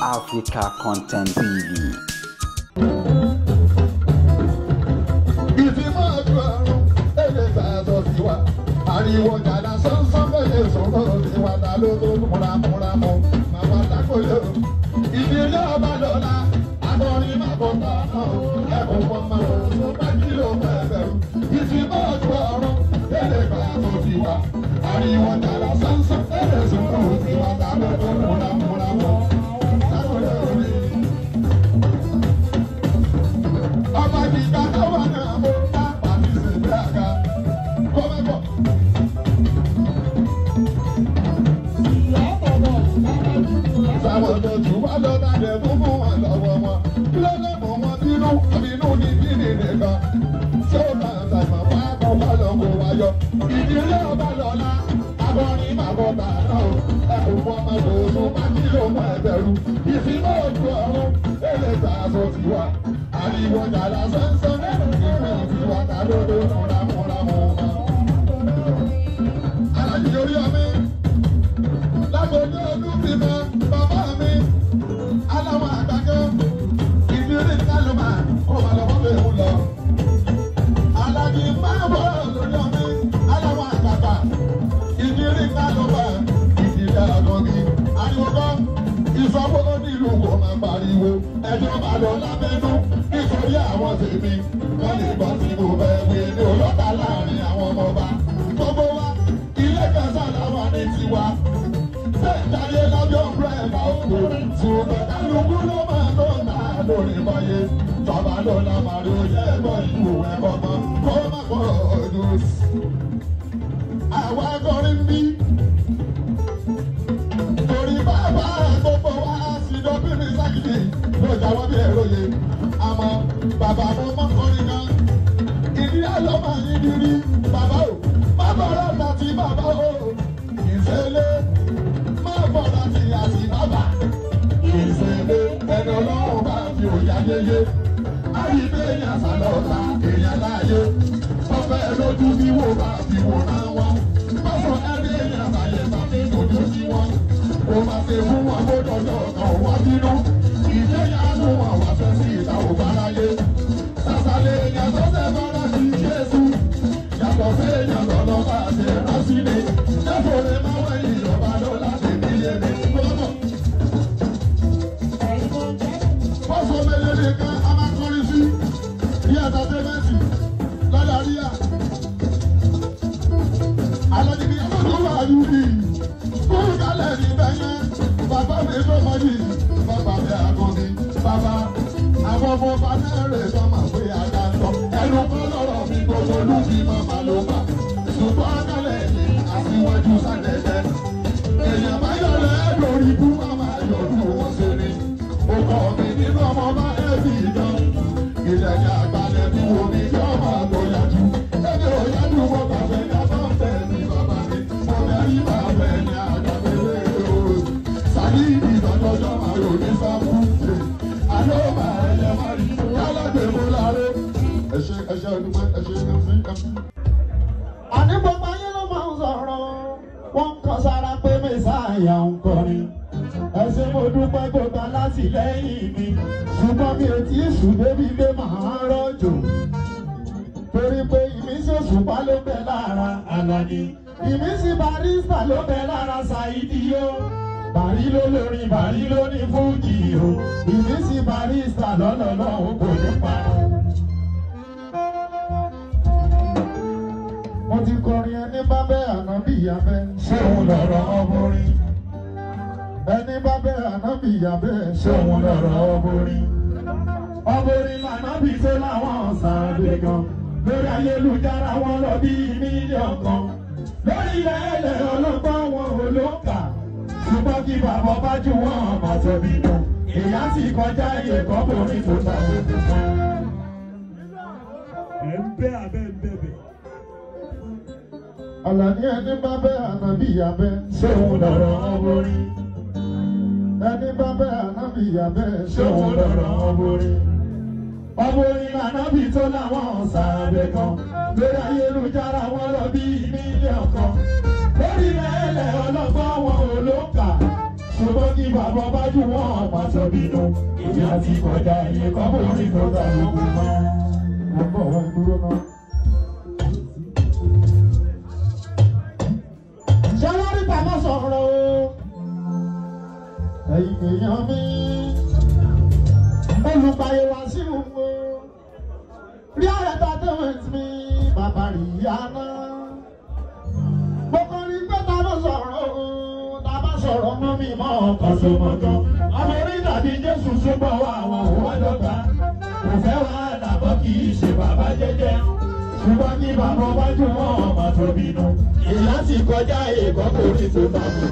Africa Content TV. Ariwo jàdá sánsán bẹ́ẹ̀ sọ̀rọ̀ tiwa ta ló tó múramúramú màmá dákòlò. Ìdílé ọba lọ́la akọrin má bọ̀ tán ẹkùn pọ̀ máa tó bá kìlọ̀ bẹ̀rù. Ìfìmọ̀ ojú ọ̀run lè gbà tó ti wá. Ariwo jàdá sánsán bẹ́ẹ̀ sọ̀rọ̀ tiwa ta ló tó múramúramú dákòlò mi. Ọba jìgbà táwọn náà mú bá pàmì sí ìgbéraga. Kọ́mẹ́kọ̀. Àwọn tó wá lọ́la rẹ̀ tó mú wọn lọ́wọ́ wọn. Lọ́lọ́ mọ̀ wọn bínú bínú ní bíní nìkan. Ṣé ó máa tàmà wá kó bá lọ kó wá yọ? Ìdílé ọba lọ́la, akọrin máa bọ̀ tààrà o. Ẹkùn fún ọmọ tòótọ́ bá kílò mọ́ ẹ̀bẹ̀rù. Ìfimọ́ ojú ọ̀run, èlé ta aṣọ ti wá. Ariwo jàlá sánsán, ìfẹ́ ìfiwá ta lóde múramúramú wọn. Alájí orí ọmọ lágbójú olúfimọ́ bàbá mi aláwọ̀ àgbàgán ìdílé kálùmá kó máa lọ bọ́ bẹ́ẹ̀ mú lọ. Alájí máa bọ̀ lórí ọmọ aláwọ̀ àgbàgbà ìdílé kálùmá ìdílé alágọ́gí. Ariwo kọ́ ìsọwọ́ onílù kò máa pariwo ẹjọ́ bá lọ lábẹ́nú nítorí àwọn tèmi wọ́n lè gbọ́ tí mo bẹ̀ wí ní ọlọ́ta láàrin àwọn ọmọ ọba. Gbogbo wa ilé kan sáà láwọn ní tiwa. Jáde lábẹ́ ọ̀pẹ́lá òkú, ṣùgbọ́n kálukú ló máa tó náà lórí báyé. Tọ́ba ló la máa rí oyè ẹ̀gbọ́ ìlú ẹ̀kọ́ mọ́, kó má pọ̀ ojú sí. Àwa akọrin bí. Torí bàbá gbogbo wa sì dọ́bìnrin sákìtì ló jáwọ́ bí ẹ̀rọ yẹ. Àmọ́ bàbá mo mọ́ kọrin kan. Ìdí àlọ́ máa yín dirí. Bàbá o, bàbá ọ̀rọ̀ láti bàbá o. Ìṣẹ̀lẹ̀ bọ́lá ti àti bàbá. Ìṣẹ̀lẹ̀ ẹni ọlọ́run bá fi òyà yeye. Àyíké èèyàn sàlọ́ta èèyàn láàyè. Ọbẹ̀ lójú bí wo bá fi wò náà wọn. Bọ́sọ̀ ẹni èèyàn sàyẹ̀ bá fi dojú sí wọn. Kò máa ṣe fún wọn kó dọ̀dọ̀ kan wá bínú. Ìjẹ́yàánú wọn wá fẹ́ sí ìta òbá láyé. Sàṣàlẹ̀ èèyàn tó ṣe bọ́lá sí Jésù. Yàtọ̀ sí èèyàn lọ́lọ́ bá ṣe rántí ni. Jésù lè má wẹ̀yìn ìjọba lọ́la. Fọ́sọ̀ mẹ́lẹ́lẹ́ kan a máa kọrin sí ní ẹ̀ńtàtẹ́mẹ́ǹtì lálàríyà. Aládìgbì tó wà yúdì, kúrú kálẹ̀ ní bẹ́yẹn, bàbá mi tó mọ yìí, bàbá mi àgọ́ni, bàbá àwọn ọmọ ọba mẹ́rẹ̀ tó máa pé àdàtọ̀. Ẹnu kọ́ lọ́rọ̀ mi gbogbo lùbí màmá ló bà. Ṣùgbọ́n kálẹ̀ ní àtiwájú sàdẹ̀dẹ̀. Èèyàn bá yọ̀lẹ̀ lórí ikú máa yọ̀dú wọn ṣe ni. Ọkọ mi nínú ọmọ bá ẹbí ìdán. Ìlẹ̀kẹ̀ àgbàlẹ̀ bí wo mi yọ máa tó yájú. Ẹni ò yájú mo bàbẹ̀ ní abáfẹ́ ní bàbá mi. Mo bẹ̀ rí bàbẹ̀ ní àgbàgbélé o. Sàlí ìdánjọ́jọ́ máa rò ní sáfù. Àlọ́ máa ẹyẹ máa rí. Yálàgbé mo láró. Ẹ ṣé ẹ ṣé ọdún ẹ ṣé ẹ ṣé. Àní gbogbo ayé ló máa ń sọ̀rọ̀. Wọ́n ń kọ sára pé Mẹ́sàáyà ń kọrin. Ẹ ṣé mo dúpẹ́ gbogbo alátìlẹ́yìn mi. Ṣùgbọ́n mi ò tí ì sùn débi pé màá rọ̀jò. Torí pé ìmísí Òṣùpá ló bẹ lára Àlàní. Ìmísí Barrister ló bẹ lára Saidi o. Bàrí ló lórin, Bàrí ló ní fújì o. Ìmísí Barrister lọ́lọ́lọ́ kò ní pa. Mo ti kọrin ẹni bá bẹ́ àná bí ìyá bẹ́ ṣé òun lọ̀rọ̀ ọmọrin. Ẹni bá bẹ́ àná bí ìyá bẹ́ ṣé òun lọ̀rọ̀ ọmọrin. Ọmọrin làná bí tó láwọn sàbẹ̀ gan. Lórí ayélujára wọn lọ bí mílíọ̀nù kan. Lórí ilẹ̀ ẹlẹ̀ ọlọ́gbọ́n wọn ò ló kà. Ṣùgbọ́n kí bàbá bá jù wọ́n ọmọ tóbi nù. Ìyá sì kọjá ìyẹ̀kọ́ borí tó ta gbogbo kan. Ẹ ń bẹ́ abẹ́ ń bẹ̀bẹ̀. Àlàní ẹni bá bẹ́ ànábì ìyá bẹ́ ṣé òun lọ̀rọ̀ ọmọrin. Ẹni bá bẹ́ ànábì ìyá bẹ́ ṣé òun lọ̀rọ̀ ọmọrin. Ọmọrin lànábì tó láwọn sàbẹ̀ kan. Lórí ayélujára wọn lọ bí mílíọ̀nù kan. Lórí ilẹ̀ ẹlẹ̀ ọlọ́gbọ́n wọn ò ló kà. Ṣùgbọ́n kí kí bàbá bá jù wọ́n máa sọ bínú. Ìyá ti kọjá iye kan bó ti tó ta gbogbo mọ́. Mo bọ̀ wọ́n dúró náà. Ṣé wọ́n rí bàbá sọ̀rọ̀ o? Ẹ̀yin èèyàn mi, olùpàyè wá sí òun o. Rí entertainment mi, bàbá Ríyàná. Mo kàn rí pé ta bá sọ̀rọ̀ o, ta bá sọ̀rọ̀ mọ́ mi mọ́ ọkọ̀ sọmọdán. Àwọn orí tàbí Jésù súnmọ́ wa àwọn òwò dọ́gba. Kò fẹ́ wá làbọ̀ kì í ṣe bàbá jẹ́jẹ́. Ṣùgbọ́n kí bàbá bá jù wọ́n máa tó bínú. Ìyá ti kọjá èkó kò ní tó bá mi.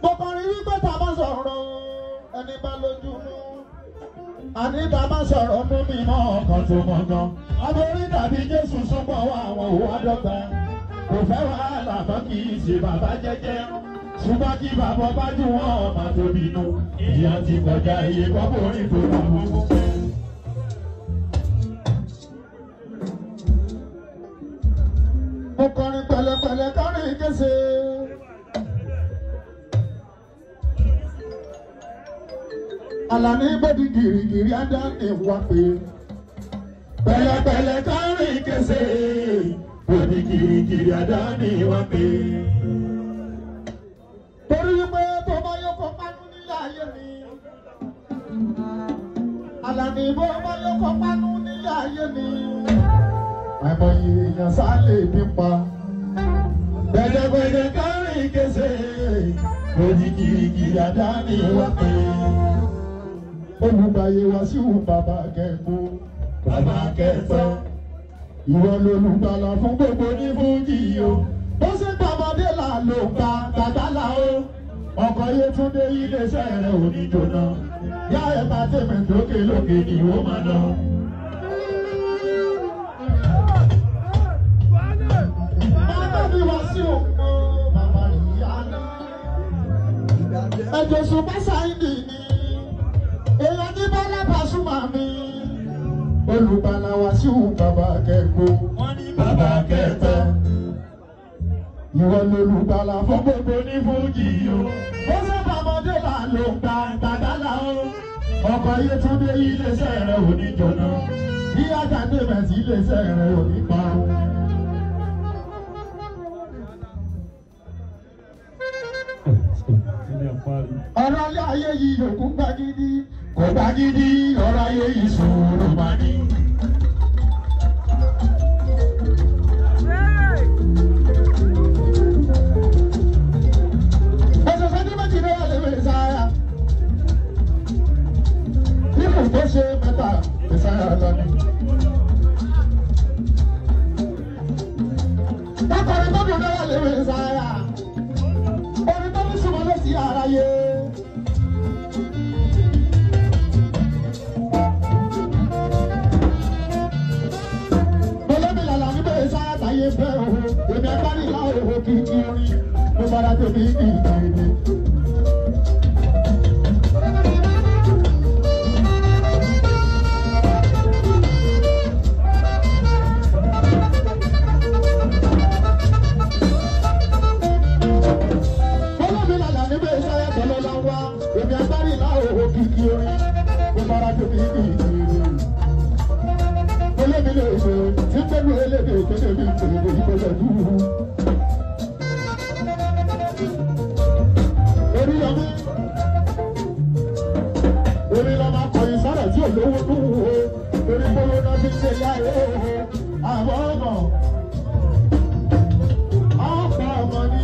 Mo kàn rí wípé ta bá sọ̀rọ̀ o, ẹni bá lójú mú. Àní ta bá sọ̀rọ̀ mú mi mọ́ ọkọ̀ tó mọ̀ gan. Àwọn orí tàbí Jésù súnmọ́ wa àwọn òwò dọ́gba. Kò fẹ́ wàhálà mọ́ kì í ṣe bàbá jẹ́jẹ́. Ṣùgbọ́n kí bàbá bá jù wọ́n máa tó bínú. Ìyá ti kọjá iye kọ́kọ́ orí tó bá gbogbo. Mo kọrin pẹ̀lẹ́pẹ̀lẹ́ kọrin kése. Àlàní gbòdì gìrìgìrì àdáni wá pé. Pẹ̀lẹ́pẹ̀lẹ́ kọrin kése. Gbòdì gìrìgìrì àdáni wá pé. Torí wípé tó bá yọkọ pánú nílé ayé mi. Àlàní bó bá yọkọ pánú nílé ayé mi. Àìmọye èèyàn sálè nípa. Pẹ̀lẹ́pẹ̀lẹ́ kọrin kése. Gbòdì gìrìgìrì àdáni wá pé. Olùgbàyè Wàsíù bàbá kẹ́kọ̀ọ́. Bàbá kẹsàn. Ìwọ lolùgbàlà fún gbogbo Ní fújì o. Bó ṣe gbàmọdé là ló ń gba gbàgbá là ó. Ọkọ̀ Yétúndé iléeṣẹ́ rẹ̀ ò ní jóná. Yá ẹ̀ bá tèmi Lókè lókè ni ó máa lọ. Bàbá mi Wàsíù o, bàbá Ríyàná. Ẹ̀jọ̀ ṣùgbọ́n sáyidì ni. Èèyàn ní Bọ́lá Pasuma mi. Olùgbàlà Wàsíù bàbá kẹ́kọ̀ọ́. Wọ́n ní bàbá kẹta. Ìwọ lolùgbàlà fún Fún gbogbo ní fújì o. Bó ṣe gbàmọdé là ló ń gba gbàgbá là ó. Ọkọ̀ Yétúndé iléeṣẹ́ rẹ̀ ò ní jóná. Bí àjàdé mẹ̀sí iléeṣẹ́ rẹ̀ ò ní parun. Ọ̀rọ̀ ilé ayé yìí yòókù gbagidi. Kò gbagidi ọ̀rọ̀ ayé yìí sùúrù máa ní. Òṣìṣẹ́ ní méjì ní wọ́n lè fi sáyà. Ipò tó ṣe mẹ́ta ìsáyà lọ́ni. Bákọ̀rin tó dùn náà lè fi sáyà. Orin tó ní sùnmọ́ ló sí aráyé. Olómi làlà níbẹ̀ sáyà táyé fẹ́ òhun. Èmi agbárí ìlà òhun kìkì orin. Mo bára tèmi ní ìgbìmọ̀. Olómi làlà níbẹ̀ sáyà tọ́lọ́ la wá. Èmi agbárí ìlà òhun kìkì orin. Mo bára tèmi ní ìgbìmọ̀. Olómi lè ṣe tí pẹ̀lú elédè tó lè fi ìpèrè ìpèrè dúró. Orí ọmọ orí lọ́mọ akọ̀yìn sára tí olówó tó wù ó torí kówó náà fi ṣe yá ẹ̀ ó àwọn ọmọ ọ̀pọ̀ ọmọ ni.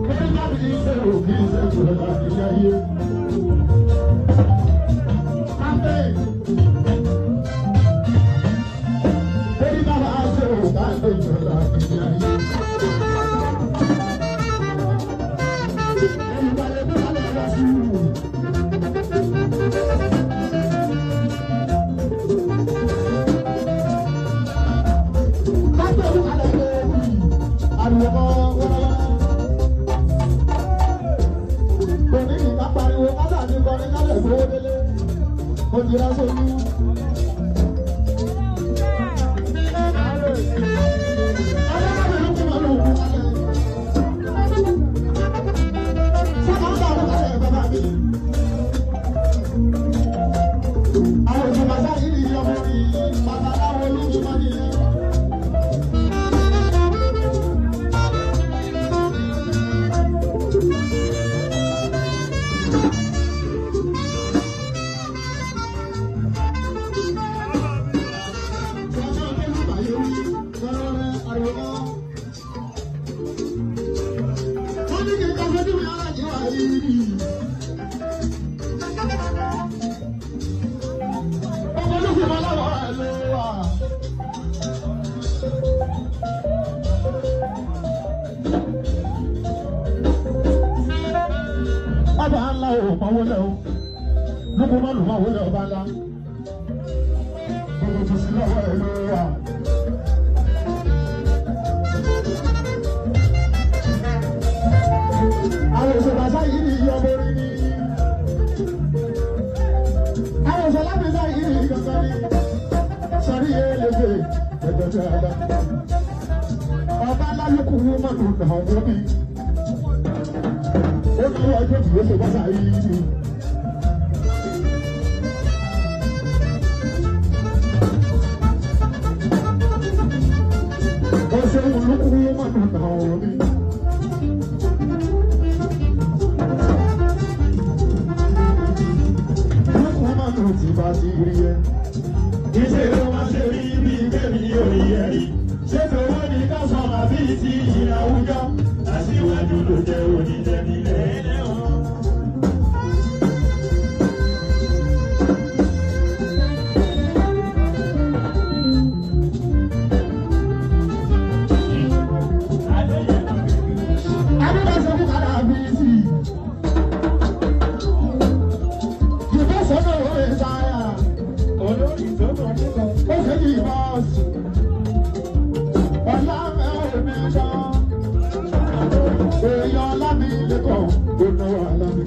Orí náà fi ṣe òkè ṣe kúrò láti ṣe ayé. Amen. Orí náà bá ṣe òkè ṣe kúrò láti ṣe ayé. Mo ti rá sójú. Lóko má lù máa wọlé ọba ńlá. Gbogbo tó sí lọ́wọ́ ẹ̀ ló wà. Àwọn òṣèlú àṣà yìí ni iye ọmọ orí ni. Àwọn òṣèlú àṣà yìí ni kankan ni. Sọrí eléke ẹgbẹ̀jẹ̀ ọba. Ọba ńlá ló kù wọ́n má lù náà wọ́n bí. Ó ní ọjọ́ tí ó ṣe bá sáyé ni. Ó ṣe olúkú má lù náà wọ́n bí. Lókù má lù tí bá ti rí ẹ. Ìṣe ló máa ṣe rí bí kẹ́mi ò rí ẹ rí. Ṣé tòwó ni ká sọ àbí ti ìyìn àwùjọ? Aṣíwájú ló jẹ́ oníjẹ nílẹ̀ ẹlẹ́wọ̀n. Adébáṣe fún kàdà bí sí. Ìbọn sọ́nà òwe sáyà. Olórí tó mọ̀ nípa. Ó ṣe yí bọ́ọ̀sì. Ọlá mẹ́rin mẹ́jọ. Èèyàn lámì lẹ́kọ̀ọ́, ó náwó alámi.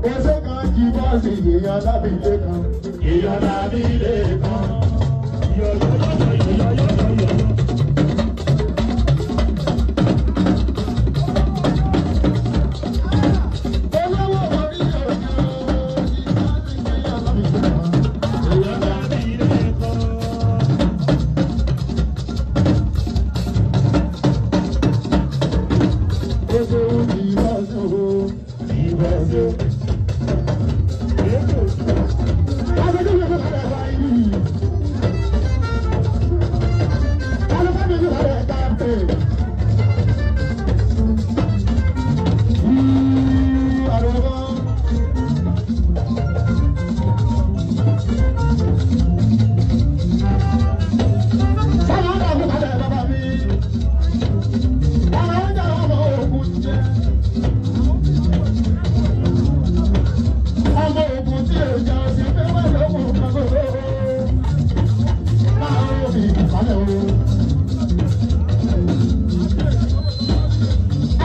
Ó ṣe kan jí bọ́ọ̀sì, èèyàn lámì lẹ́kọ̀ọ́. Èèyàn lábí lẹ́kọ̀ọ́. Yọ̀yọ̀yọ̀yọ̀yọ̀yọ̀. Olówó orí òjò, èèyàn lámì lẹ́kọ̀ọ́. Èèyàn lábí lẹ́kọ̀ọ́. Ó ṣe ó jí bọ́ọ̀sì o, jí bọ́ọ̀sì o. Ọmọ ogun tí ò jẹ́ òsì pé wọ́n lókun kan ṣoṣo. Máa ń fi ìkàlẹ̀ o.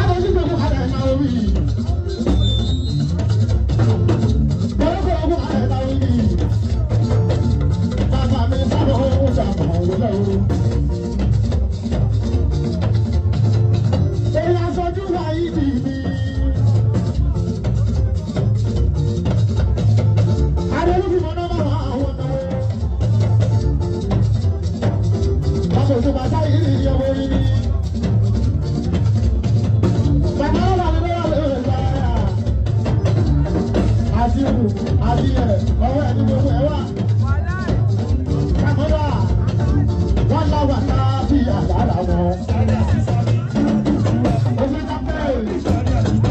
Àwọn onígbòkú kalẹ̀ máa wí. Gbòkú kalẹ̀ máa wí. Bàbá mi sábà ó ṣàmọ̀ wọlé o. Èyí aṣojú wa yìí dì mí. Adélúfìmọ̀ náà máa wà àwọn ọ̀nà. Bàbá òṣùpá sáyé ìyàwó yìí ni. Bàbá wà ní bẹ́ẹ̀ lè sáyà. Àti ìwù àti ẹ̀ ọwọ́ ẹ̀ ní gbogbo ẹ̀ wà. Kàmọ́dà wọ́n láwà láàbí àdára wọn. Oṣù Tápẹ́.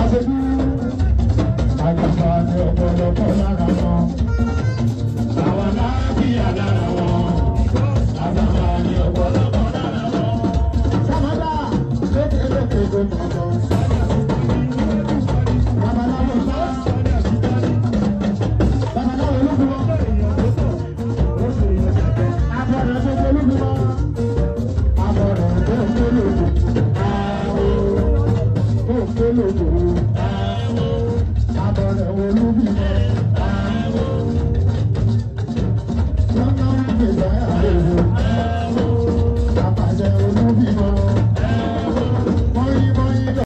Àṣebí àgbàgbà ní ọ̀pọ̀lọpọ̀ lára wọn. Àwọn lábí àdára wọn. Àgbàgbà ní ọ̀pọ̀lọpọ̀ lára wọn. Sàmọ́dà lókè lókè ló mọ̀ ọ́. Babaláwo bá. Babaláwo ló fi wọ́n. Abọ̀rẹ̀ tó gbé ló fi wọ́n. Abọ̀rẹ̀ tó gbé lòdò. Àwò tó gbé lòdò. Abọ̀rẹ̀ wo ló fi wọ́n. Àwò. Wọ́n náà ń gbèsè àwò. Àpàṣẹ olúbímọ.